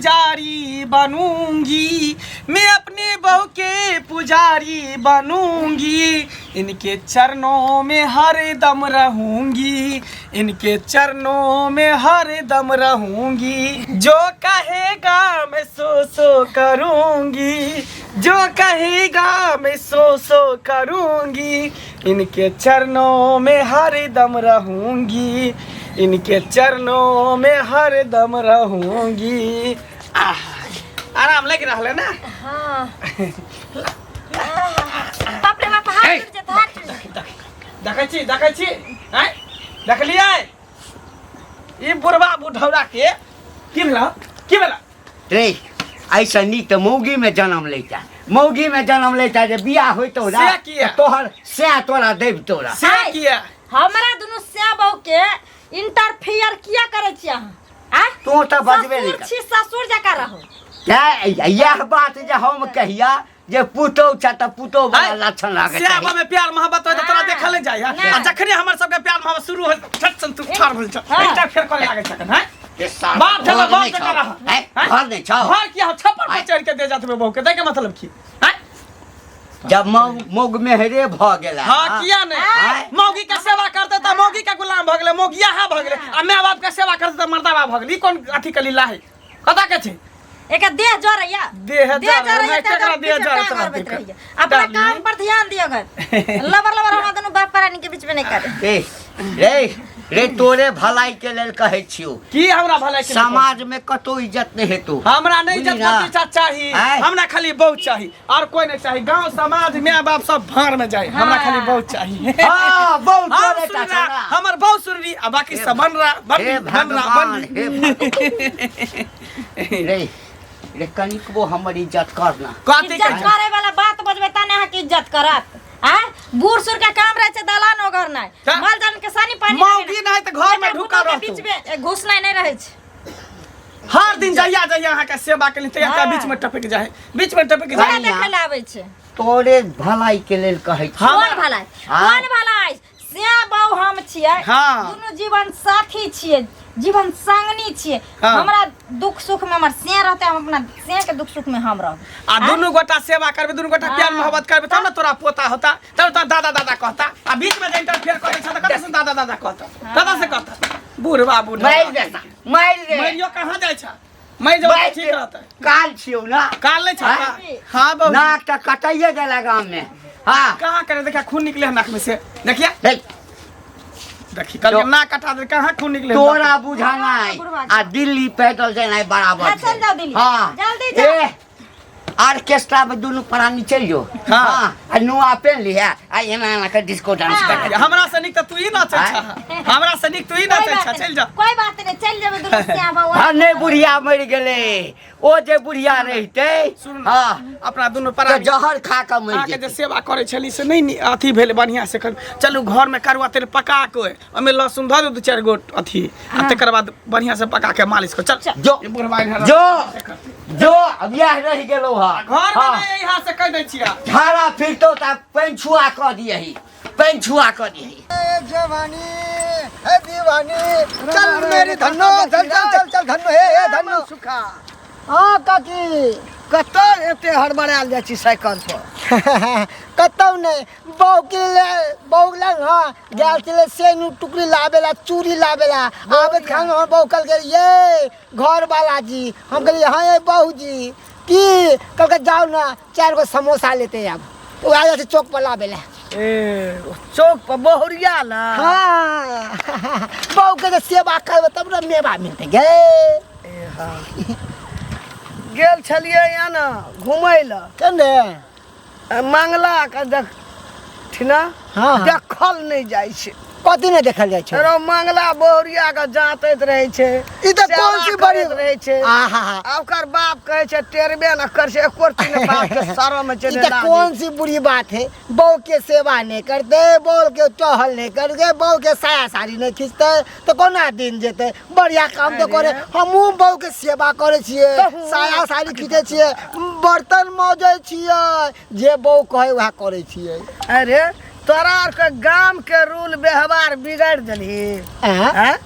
पुजारी बनूंगी, मैं अपने बहू के पुजारी बनूंगी, इनके चरणों में हर दम रहूंगी, इनके चरणों में हर दम रहूंगी, जो कहेगा मैं सो सो करूंगी, जो कहेगा मैं सो सो करूंगी, इनके चरणों में हर दम रहूंगी, इनके चरणों में हर दम रहूंगी। आह, आराम लग रहा है ना? हाँ। बाप रे बाप, हाथ टूट जेतै, हाथ टूट जेतै। देखै छी, देखै छी, आँय देखलियै ई बुढ़वा बुढ़ौरा के की भेला, की भेला? रे ऐसा नीक तऽ मौगी में जन्म लैता, मौगी में जन्म लैता जे बियाह होइतौ ना, से किया? तऽ तोहर सैह तोरा देब तोरा। से किया? हमरा दुनू सै बहू के इंटरफियर किया करै छी अहाँ? आँय? तू तऽ बजबे नहि ससुर कर। छी, ससुर जकाँ रहू। तैं इएह बात जे हम कहिया जे पुतोह छ तऽ पुतोह वाला आँय? लक्षण लागै से चाही। में प्यार मोहब्बत होय तऽ तोरा हाँ। देखल नहि जाइ है। नहि। आ जखने हमर सबके प्यार मोहब्बत शुरू होय झट सन तू ठाढ़ भेल छ, हाँ। इंटरफेयर करे लागै छखन। हैं? ए साला, बाप घर झगड़ा, बाप नहि जकाँ छौ। रह। हैं? हैं? घर नहि छौ। घर किया हौ? छप्पर पर आँय? चढ़ि के दे जात बहू के, दै के मतलब की? हैं? जब मौग मेहरे भऽ गेला। हाँ, किया नहीं? आँय? मौगी के सेवा करते तऽ मौगी के गुलाम भऽ गेलै, मौगिया हा भऽ गेलै, आ my बाप के सेवा करते तऽ मर्दा बाप भऽ गेलै। ई कोन अथी के लीला है? कता के छै? एकर देह जरैया। देह देह जरैया, जरैया, नहि, केकरा देह पीछे जरै टांग तोरा अरबैत देख। रहैया। अपना डार्लिंग। काम पर ध्यान दियो गए, लबर लबर हमरा दुनू बाप प्राणी के बीच में नहीं करे। ए रे रे, तोरे भलाई के लेल कहै छियौ। की हमरा भलाई के लेल? समाज में कतौ इज्जत नहीं हेतौ। हमरा नहीं इज्जत बुझली ना? प्रतिष्ठा चाही। आँय? हमरा खाली बहू चाही और कोई नहीं चाही। गांव समाज माय बाप सब भाड़ में जाए, हमरा खाली बहू चाही। हाँ, बहू हम तोरे सुन टा रहा, छौ ना। हमर बहू सुन रही, आ बाकी सब बन रहा, बन हे रही, बन रहा, बन भगवान, रही। हे भगवान। रे रे, कनिकबो हमर इज्जत कर ना। कथी इज्जत कहै? करे वाला बात बजबे तने अहाँ के इज्जत करत। आय बूढ़ सूढ़ के काम रहे छै दलान ओगर नहीं, का? माल जान के सानी पानी मौगी नहीं तऽ घर में बेटा ढुकल पुतोह के रहतौ। बीच में घुसनाइ नहीं रहे छै। हर दिन जहिया जहिया अहाँ के सेवा के लिए तहिया हाँ। बीच में टपक जाए, बीच में टपक ओकरा जाए। देखे ला आबै छै। तोरे भलाई के लेल कहै छी। हाँ। कोन भलाई? हाँ। कोन भलाई? से बहु हम छियै। हाँ। दुनू जीवन साथी छियै, जीवन संगनी छियै। हाँ। हमरा दुख सुख में हमर से रहते, हम अपना से के दुख सुख में हम रहब। आ दुनू गोटा सेवा करबे, दुनू गोटा प्यार हाँ। मोहब्बत करबे तब ना तोरा पोता होता, तब तोरा दादा दादा कहता। आ बीच में जे इंटरफेयर करै छ त कतऽ से दादा दादा कहता, कतऽ से कहता? बुढ़वा बुढ़वा मारि दे सा, मारि दे। मरियो कहाँ जाइ छ? मरि जेबो तऽ मारि ठीक दे। रहतै। काल छियौ ना। काल नहि छ? हाँ? हाँ बहू। नाक तऽ कटाइए गेला गाम में। हाँ। कहाँ करे? देखिया खून निकले है नाक में से, देखिया। हे। देखी कल नाक कटा दे, कहाँ खून निकले? तोरा बुझानाइ बुढ़वा। आ दिल्ली पैदल जेनाइ बराबर हाँ, छै। चल जाओ दिल्ली। हाँ। जल्दी जाओ। ए, ऑर्केस्ट्रा में दुनू प्राणी चलि जो। हाँ। हाँ, आ नुआ पेन लिहे आ एना एना के डिस्को डांस हाँ। कर। हमरा से नीक तऽ तू ही नाचै छह, हमरा से नीक तू ही कोई नाचै बात छह। नहीं, चलि जा। कोई बात नहीं, चल जेबै दुनू सिया बौआ। हाँ, नहीं बुढ़िया मरि गेलै, ओ जे बुढ़िया रहितै, सुन। हाँ, अपना दुनू तऽ प्राणी जहर खा कऽ मरि अहाँके जे जेतै। सेवा करै छली से नहि अथी भेल बढ़िआँ से कर। चलू घर में करुआ तेल पका के ओहिमे लहसुन धऽ दू, दू चारि गोट अथी, आ तकर बाद बढ़िआँ से पका के मालिश कर। चल जो। ई बुढ़वा इन्हर जो जो, अब इएह रहि गेलौ हँ। घर में हाँ। नहि यहाँ से कहि दै छियै। झाड़ा फिरतौ तऽ पैन छुआ कऽ दियही, पैन छुआ कऽ दियही। ए जवानी हे दीवानी, चल मेरी धन्नो, चल चल चल चल धन्नो, हे हे धन्नो। सुखा। हाँ काकी। कतऽ एते हड़बड़ायल जाइ छी साइकिल पर? कतौ नहि, बहू के ले, बहू लग हाँ गेल छलै सेनु टुकड़ी लाबेला, चूड़ी लाबेला। आबैत खान हम बहू कहलकै ये घर वाला जी, हम कहलियै हाँ ये बहू जी की? कहलकै जाओ ना 4 गो समोसा लेते हैं। अब तो आ जाइ छै चौक पर लाबेला। ए चौक पर बहुरिया ला? हाँ, बहू के जे सेवा करबै तब ने मेवा मिलतै गे। ए हाँ, गेल छलियै यहाँ ने घुमै लए। केने? मंगला के देखथिन। हाँ, हाँ। देखल नहि जाइ छै। कथी नहि देखल जाइ छै? रो मंगला बहुरिया के जाँतैत रहै छै। ई तऽ कोन सी बड़ी करैत रहै छै। आहा। आ ओकर बाप कहै छै टेरबे न कर छै, एको रत्ती ने बाप के शरम होइ छै। ई ने तऽ लाज। कोन सी बुरी बात है? बहू के सेवा नहीं करते, बहू के टहल नहीं करते, बहू के साया साड़ी नहीं खींचते तो कोना दिन जेते? बढ़िया काम तो करे। हमहूँ बहू के सेवा करे छियै, तहूँ। साया साड़ी खींचे छियै, बर्तन मजै छियै, जे बहू कहे वएह करे छियै। अरे तोरा आरके गाम के रूल व्यवहार बिगाड़ि देलही। आँय? आँय?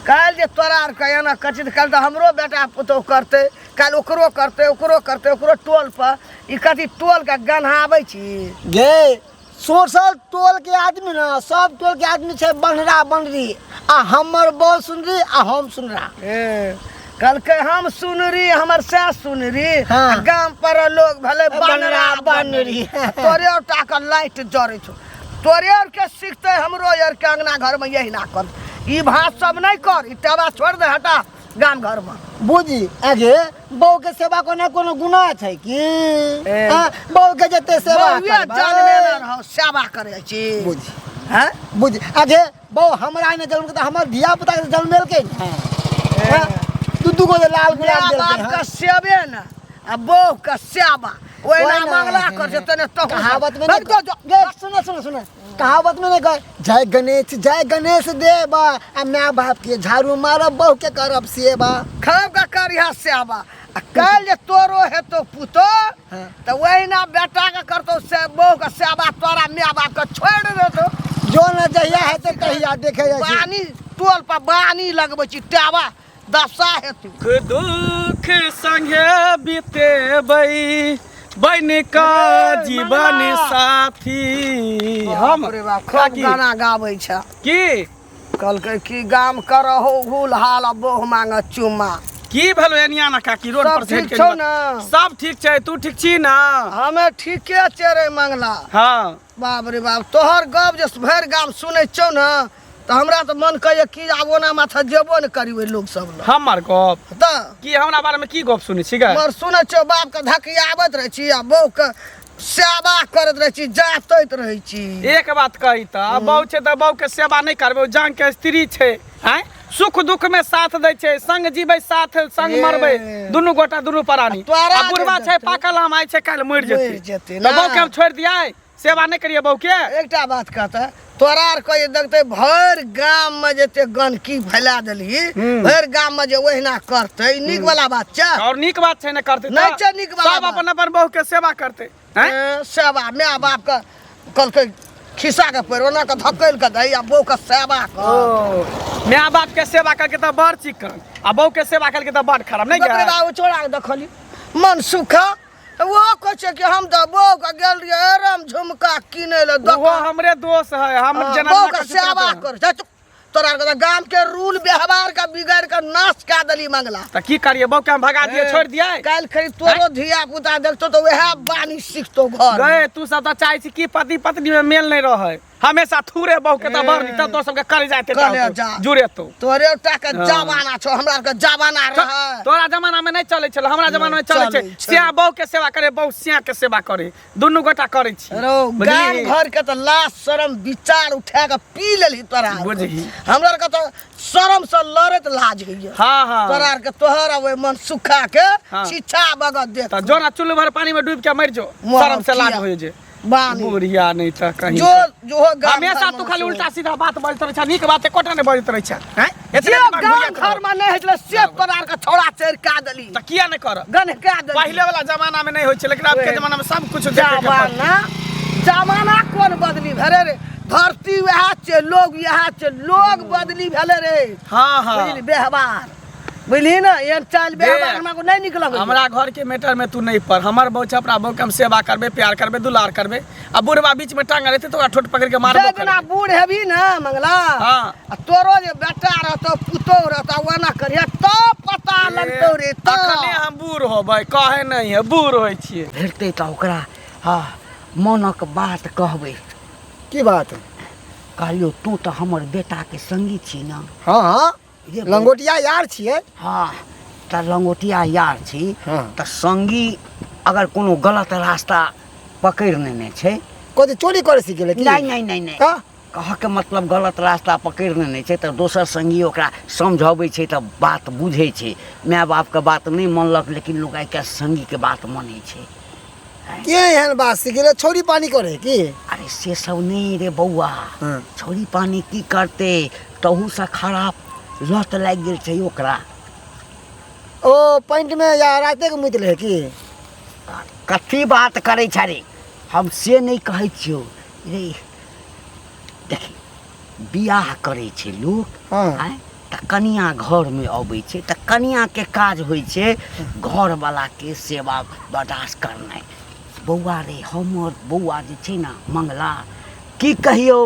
काल्हि जे तोरा आरके एना करै छी तऽ काल्हि तऽ हमरो बेटा पुतोहु करतै, काल्हि ओकरो करतै, ओकरो करतै, ओकरो टोलपर। ई कथी टोलके गन्हाबै छी? गे सोशल टोल के आदमी ना, सब टोल के आदमी छै बनरा बनरी, आ हमर बड़ सुनरी आ हम सुनरा। ए, कहलकै हम सुनरी, हमर सैह सुनरी। हाँ। आ गाम पर लोग भेलै बनरा बनरी। तोरे टा के लाइट जरै छौ, तोरे आर के सिखतै, हमरो आर के अंगना घर में यही ना कर। ई भात सब नहीं कर, ई टेबा छोड़ दे, हटा गाम घर में। बुझी आगे बहू के सेवा करना कोनो गुनाह छै की? ए। हाँ, बहू के जते सेवा बउए करबै। जनमे न रहो, सेवा करै छी। बुझी। हैं? बुझी आगे बहू हमरा नहि जन्म तऽ हमर धिया पुता के जन्मेलकै ने। हाँ, दू दू गो जे लाल गुलाब माय देलकै, बाप हाँ। के सेवे न आ बहू के सेवा ओहिना ओहिना। मंगला कर छै तने तहु कहावत में नहीं गे, सुनो सुनो सुनो, कहावत में नहीं कह जय गणेश जय गणेश देवा, आ my बाप के झाड़ू मारब बहू के करब सेवा। खब के करिहा सेवा। आ काल्हि जे तोरो हेतौ पुतो हाँ। तऽ ओहिना बेटा के करतौ से बहू के सेवा, तोरा माय बाप के छोड़ि देतौ। जो न जहिया हेतै तहिया देखे जाइ छै। बानी टोल पर बानी लगबै छी, टावा दशा हेतु। दुख दुख संगे बितेबै बन का जीवन साथी। हम बाप रे बाप, खूब काकी। गाना गाबै छै। की कहलकै कि गाम करहो हुल हाल आ बोह मांग चुम्मा। की भेलो एनिया ना काकी रोड सब पर से ठीक हटि के छौ निकल- ना? सब ठीक छै, तू ठीक छी ना? हमे ठीके छै रे मंगला। हाँ। बाप रे बाप, तोहर गप जे भरि गाम सुनै छौ ने तऽ हमरा तऽ मन कहैए कि आब ओना माथा जेबो ने करी ओहि लोक सब लग। हमर गप तऽ की हमरा बारे में की गप सुनै छी गे? मगर सुनै छियौ बाप के धकियाबैत रहै छी आ बहू के सेवा करैत रहै छी, जातैत रहै छी। एक बात कही तऽ बहू छै तऽ बहू के सेवा नहि करबै, ओ जान के स्त्री छै, आँय सुख दुख में साथ दै छै, संग जीबै साथ संग ए। मरबै, दुनू गोटा दुनू प्राणी। तोरा आ बुढ़वा जे छै देखतौ। पाकल आम आइ छै काल्हि मरि मरि जेतै। जेतै तऽ ना। बहू के हम छोड़ि दियै, सेवा नहि करियै बहू के? एकटा बात कहतै, तोरा आर कहियो देखतै भरि गाम में जते गंदगी फैला देलही, भरि गाम में जे ओहिना करतै, ई नीक वाला बात छै? और नीक बात छै ने करतै नहि तऽ? छै नीक वाला सब बात। अपन अपन बहू के सेवा करतै, हैं? ए, सेवा माय बाप के कहलकै खिस्सा के पैर ओना के धकेल के दही आ बहू के सेवा कर। ओ माय बाप के सेवा करके तऽ बड़ चिकन आ बहू के सेवा करके तऽ बड़ खराब नहि बाप रे गै? बाप, ओ छोड़ा के देखली मन सुखा तऽ ओहो कहै छै कि हम तऽ बहू के गेल रहियै एरम झुमका किनै लए ओहो दोकान। हमरे दोष है, हम हाँ, जेना बहू जेना के करै छी सेवा तेना। कर। जा चुप। तोरा आरके तऽ गाम के रूल व्यवहार के बिगाड़ के नाश कए देली मंगला। तऽ की करियै बहू के हम भगा दियै, छोड़ि दियै? काल्हि खरी तोरो धिया पुता देखतो तऽ वएह बानी सिखतो घर। गए तू सब तऽ चाहै छी कि पति पत्नी में मेल नहीं रहै, हमेशा थूरे बहू के तऽ बड़ नीक, तब तोर सबके करे जाते करे जा। जुड़ेतो। तोरे टा के हाँ। जमाना छौ, हमरा आरके जमाना रहै। तोरा जमाना में नहीं चलै छल, हमरा जमाना में चलै छै। चलै छलै। सिया बहू के सेवा करे, बहू सिया के सेवा करे, दुनू गोटा करै छी। रौ बुझलिही? गाम घर के तऽ लाज शरम विचार उठा के पी लेलही तोरा आरके। बुझही। हमरा आरके तऽ शरम से लड़ैत लाज होइए। हाँ, हाँ। तोरा आरके तोहर आ ओहि मन सुखा के हाँ। छिछा बगत देख। तऽ जो ना चुल्लू भर पानी में डूब के मरि जो, मरब शरम से लाज किया? होइ जे। बानी। बुढ़िया नहीं तऽ कहीं जो जो हो गाम हमेशा घरमे तू खाली से। उल्टा सीधा बात बजैत रहै छ, नीक बात एकोटा नहि बजैत रहै छ, हैं? एतने जे दिमाग गाम घुरिया घर में नहीं होइछलै से तोरा आरके छौड़ा चढ़ि देली। तऽ किया नहि करब? गन्हका देली। पहिले वाला जमाना में नहीं होइ छै, लेकिन आब के जमाना में सब कुछ देखे के पड़त। जमाना जमाना कोन बदली भेलै रे? धरती वएह छै, लोग इएह छै, लोग बदली भेलै रे। हाँ, हाँ। बुझली व्यवहार, बुझली ने, एहन चालि व्यवहार हमरा को नहीं निक लगै। हमरा घर के मैटर में तू नहीं पड़। हमर बहू छै, अपना बहू के हम सेवा करबे, प्यार करबे, दुलार करबे। आ बुढ़वा बीच में टांग रहते तो ओकरा ठोट पकड़ के मारबो जे दिना करबे। बूढ़ हेबी ने मंगला, हाँ। आ तोरो जे बेटा रहतो पुतोह रहतो ओना करिहे तब पता लगतौ रे। तब अखने हम बूढ़ होबै कहे नहीं है, बूढ़ होइ छियै। भेटतै तऽ ओकरा हँ मोनक बात कहबै। की बात? कहलियौ तू तऽ हमर बेटाके संगी छी ने। हाँ हाँ, ये लंगोटिया यार छियै। हाँ तऽ लंगोटिया यार छी। हाँ। तऽ संगी अगर कोनो गलत रास्ता पकड़ि लेने छै। कथी चोरी करे सीख गेलै की? नहीं नहीं नहीं नहीं, तऽ? कहऽके मतलब गलत रास्ता पकड़ि लेने छै तऽ दोसर संगी ओकरा समझबै छै तऽ बात बुझै छै। माय बापके बात नहि मानलक, लेकिन लोक आइ काल्हि संगीके बात मानै छै। के एहन बात सीख गेलै? छौरी पानी करे की? अरे से सब नहीं रे बौआ, हाँ। छौरी पानी की करते, तहूसँ खराब लत लागि गेल छै ओकरा। ओ पैंट में या राते के मुति लै की? कथी बात करै छ रे, हम से नहि कहै छियौ रे। देखी बियाह करै छै लोक, हाँ। आँय तऽ कनिया घरमे अबै छै तऽ कनियाके काज होइ छै घरवलाके सेवा बर्दाश्त करनाइ। बौआ रे, हमर बौआ जे छै ने मंगला, की कहियौ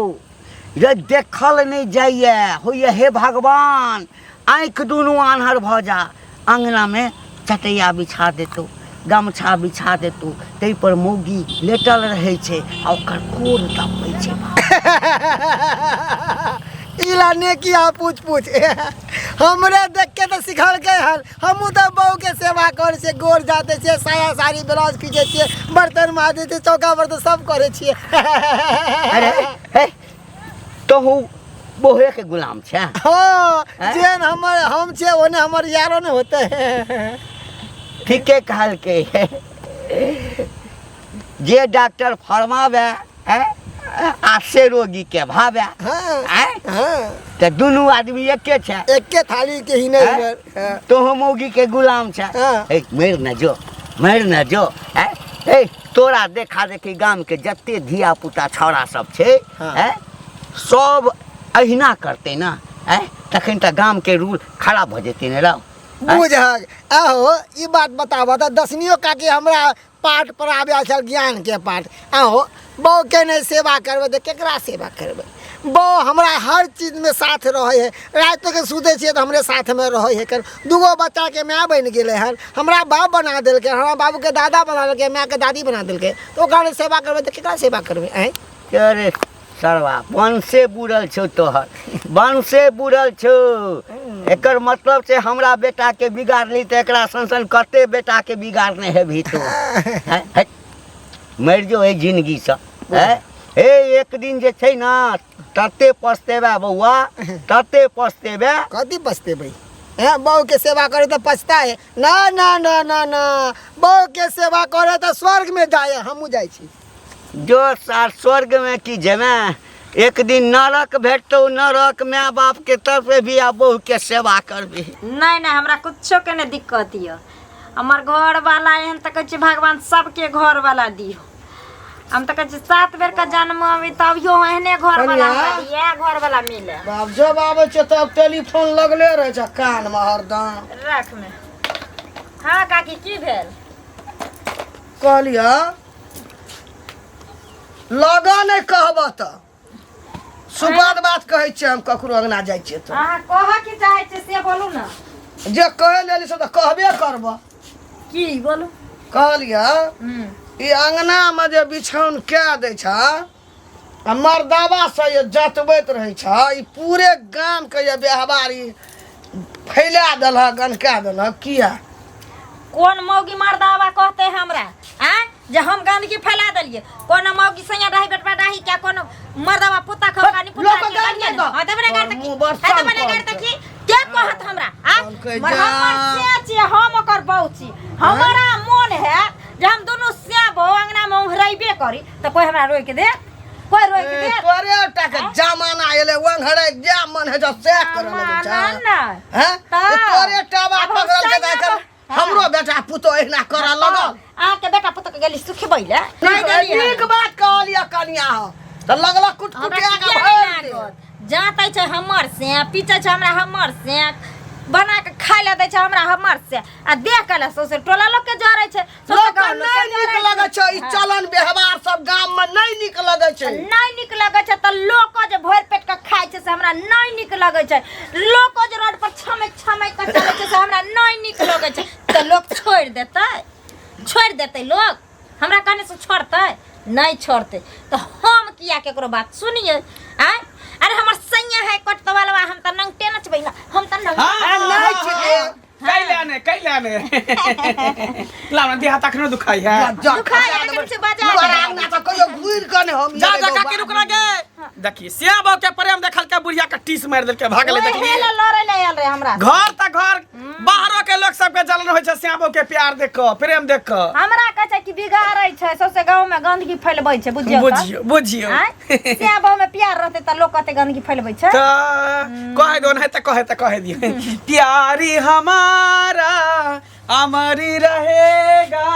रे, देखल नहि जाइए, होइए हे भगवान आँखि दुनू आन्हर भऽ जा। अङ्गनामे चटैया बिछा देतौ, गमछा बिछा देतौ, ताहिपर मौगी लेटल रहै छै आ ओकर कोर दबबै छै। इला ने की आ पूछ पूछ हमरे देख के तो सिखलकै हन। हमहूँ तऽ बहू के सेवा करै छियै, गोर जाते छियै, साया साड़ी ब्लाउज खींचै छियै, बर्तन माजै छियै, चौका बर्तन सब करै छियै। अरे हे, तोहू बोहे के गुलाम छै? हाँ, जेहन हमर हम छियै ओने हमर यारो ने होते। ठीके कहलकै, जे डॉक्टर फरमावे हैं, आ से रोगी के भावे। हाँ। हैं? हाँ। तऽ दुनू आदमी एके छै, एके थाली के ही नहीं। हैं? हाँ। तोहू मौगी के गुलाम छै। हाँ। ए मरि न जो, मरि न जो। हैं? ए तोरा देखा देखी गाम के जते धिया पुता छौड़ा सब छै, हाँ। हैं? सब अहिना करतै ने, हैं? तखन तऽ गाम के रूल खराब भऽ जेतै ने रौ। बुझक आहो ई बात बताबऽ तऽ दसनियो काकी हमरा पाठ पढ़ाबै आयल छल, ज्ञान के पाठ। आहो बहू के नहि सेवा करबै तऽ केकरा सेवा करबै? बहू हमरा हर चीजमे साथ रहै है, रातिके सुतै छियै तऽ हमरे साथमे रहै है। कर दूगो बच्चाके माय बनि गेलै हन, हमरा बाप बना देलकै, हमरा बाबूके दादा बना देलकै, मायके दादी बना देलकै, तऽ ओकरा नहि सेवा करबै तऽ केकरा सेवा करबै? आँय अरे सरवा, वंशे बुड़ल छौ तोहर, वंशे बुड़ल छौ। एकर मतलब छै हमरा बेटाके बिगाड़ली तऽ एकरा सन सन कते बेटाके बिगाड़ने हेबही तू। हैं? हट, मरि जो एहि जिनगीसँ। हैं? हे, एक दिन जे छै ने तते पछतेबे बौआ, तते पछतेबे। कथी पछतेबै? हैं, बहू के सेवा करे तऽ पछता है? ना ना ना ना ना, बहू के सेवा करे तऽ स्वर्ग में जाए, हमहूँ जाइ छी। जो सार, स्वर्ग में की जेमे, एक दिन नरक भेटतौ, नरक। माय बाप के तरफ भी आ बहू के सेवा करबी। नहीं नहीं, हमरा कुछो के नहीं दिक्कत यऽ। हमर घर वाला एहन तऽ कहै छै भगवान सबके घर वाला दियौ। हम तऽ कहै छी 7 बेर के जन्म अभी तभियो एहने घर वाला हमरा दिए, घर वाला मिले। बाप, जब आबै छै तब टेलीफोन लगले रहै छै कानमे हरदम। रख में। हाँ काकी, की भेल? कहलियै लगा नहि कहबह तऽ सुपद बात कहै छियै, हम ककरो अङ्गना जाइ छियै तऽ अहाँ कहऽ की चाहै छियै से बोलू ने। जे कहै लेली से तऽ कहबे करबह। की बोलू? कहलियै ई अङ्गनामे जे बिछौन कए दै छ आ मर्दाबा से जे जतबैत रहै छ, ई पूरे गामके जे व्यवहार ई फैला देलहक, गनका देलहक, किया? कोन मौगी मर्दाबा कहते हमरा आँय जे हम गंदगी फैला देलियै? कोनो मौगी सैया डाही बेटवा डाही क्या कोनो मर्दाबा पुता खौकानी पुता लोक के गारि गालिये नहि दऽ। हाँ, देबे ने गारि तऽ की? मुँह बड़ हाँ, देबे ने सन गारि तऽ कहलकै। की के कहत हमरा आँय? कहलकै मगर हमर जा। से छियै, हम ओकर बहू छी। हमरा मोन है जे हम दुनू से बहू अंगना में उहरेबे करी तऽ कोई हमरा रोकि दे? कोई रोकि ए, दे? तोरे टा के जमाना एलै, ओंघरै जे मन होइ छौ सएह करऽ लगै छौ। ना, ना। हैं? तऽ ए, तोरे टाबा आब हम पकड़ल के सैया तऽ एखन हमरो बेटा पुतोह एहिना करऽ लगल। अहाँके बेटा पुतोह के गेली सुखबै ले नहि देलियै। नीक बात कहलियै कनिया, हो तऽ लगलक हमरा कुटकुटिया के किया भरि नहि दे। लागत? जाँतै छै हमर से, पीचै छै हमरा हमर से, बना के खाय लए दै छै हमरा हमर से, आ देह के लए सौंसे टोला लोक के जरै छै, सौंसे लोक के गाँव लोक के नहि नीक जरै लगै छै ई हाँ। चलन व्यवहार सब गाम में नहि नीक लगै छै। नहि नीक लगै छै तऽ लोक जे भरि पेट के खाइ छै से हमरा नहि नीक लगै छै। लोक जे रोड पर छमैक छमैक के चलै छै से हमरा नहि नीक लगै छै। तऽ लोक छोड़ि देतै? छोड़ि देतै लोक? हमरा कहने से छोड़तै? नहि छोड़तै। तऽ हम किया केकरो बात सुनियै? आँय, अरे हमर सैया है कटतवालवा, हम तऽ नंगटे नचबै ने, हम तऽ नंगटे। हाँ, नहि छियै। कैला ने, कैला ने, लाओ ना, देह हाथ अखनो दुखाई है। जा, दुखाइ खसा है, देबै। से बजा तोरा दे। अंगना तऽ कहियो घुरि कऽ नहि हम जा एबै जा गौ काकी, रुक ना गे। देखी श्याम बाबू के प्रेम देखल के बुढ़िया के टीस मारि देलकै, भागलै। ओहे देखली लए लड़ै लए आयल रहे हमरा। घर त घर बाहरो के लोग सबके जलन होइ छै श्याम बाबू के प्यार देख कऽ, प्रेम देख कऽ। हमरा कहै छै कि बिगाड़ै छै, सौंसे गाँव में गंदगी फैलबै छै। बुझियौ तऽ। बुझियौ, बुझियौ। आँय, श्याम बाबू में प्यार रहतै तऽ लोक कते गंदगी फैलबै छै। तऽ कहे दो, नहीं तऽ कहे, तऽ कहे दियो। प्यारी हमारा अमर रहेगा,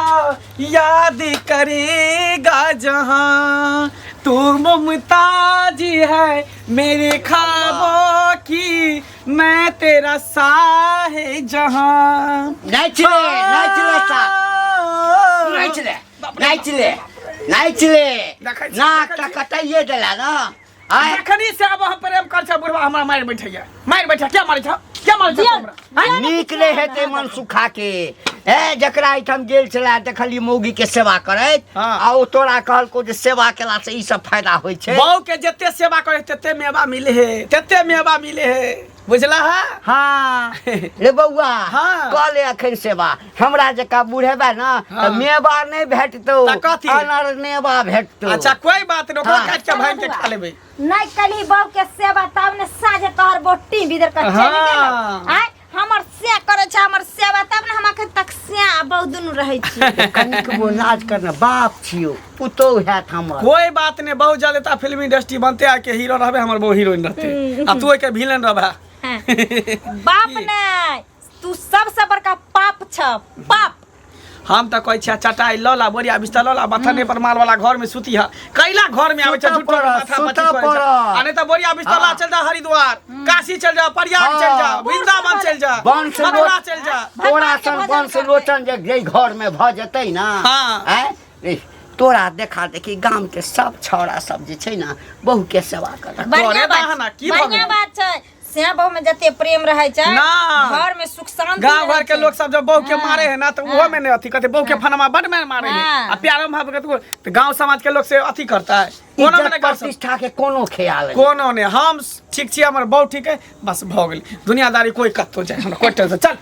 याद करेगा जहां, तू मुमताज है मेरे ख्वाबों की, मैं तेरा साहे जहां। नाचि ले, नाचि ले सा। नाचि ले, नाचि ले, नाचि ले। देखै छी, नाक देखै तऽ छी। कटाइए देला न आय। जखनी से आब हम प्रेम कर छै, बुढ़वा हमरा मारि बैठैया, मारि बैठा। क्या मारै छौ, क्या मारै छौ हमरा? आँय? नीक नहि हेतै मन सुखा के। ए जकरा एहिठाम गेल छलै, देखलियै मौगी के सेवा करैत। आ ओ तोरा कहलको जे सेवा केला से ई सब फायदा होइ छै। बहू के जते सेवा करे तते मेवा मिले हे, तते मेवा मिले हे, बुझला है? हाँ रे बौआ। कऽ ले अखन सेवा। हमरा जकाँ बुढ़ेबा ने तऽ मेवा नहि भेटतौ। तऽ कथी? अनर नेवा भेटतौ। अच्छा, कोई बात नहीं, ओकरा काट के भांग के खा लेबै। नहीं कलही बहू के सेवा तब ने साझे तोहर बोटी भीतर के चलि गेलौ। आँय, हमर से करै छै हमर सेवा तब ने हम अखन तक से आ बहू दुनू रहै छी। कनिकबो लाज करना, बाप छियौ, पुतोहु हैत हमर। कोई बात नहीं, बहुत जल्द ता फिल्म इंडस्ट्री बनते, आके हीरो रहबे, हमर बहु हीरोइन रहते आ तू के विलेन रहबे। बाप नहीं, तू सबसे बड़का पाप छ, पाप। हम तऽ कहै छियै चटाई लऽ ला, बोरिया बिस्तर लऽ ला, बथने पर माल वाला घर में सुती है। कैला घर में आबै छै? सुतऽ झूठो के पड़त, माथा पच्ची सुतऽ करै छै। पड़त। आ नहि तऽ बोरिया बिस्तर ला, चल जा हरिद्वार, काशी चल जा, प्रयाग चल जा, वृंदावन चल जा, वंश मथुरा चल जा। तोरा भगवान के सन भजन वंश करतै। लोचन जे जाहि घर में भऽ जेतै ने, आँय रे, तोरा देखा देखी गाम के सब छौड़ा सब जे छै ने बहू के सेवा करत। बढ़िया करे बात दहना, की भऽ बढ़िया गेलै? बात छै। से बहू में जते प्रेम रहै छै, ना। घर में सुख शांति गांव रहै घर के छै। लोग सब जब बहू के मारे है ना, तो उहो में नहीं अथी कहते, बहू के फनमा बड में मारे है। आ प्यारो भाव के तो गांव समाज के लोग से अथी करता है, कोनो में इज्जत नहीं कर सकता। प्रतिष्ठा के कोनो ख्याल नहि। कोनो नहीं, हम ठीक छी, हमर बहू ठीक है, बस भऽ गेल। दुनियादारी कोई कतौ जाए, हमरा कोई टेंशन। चल।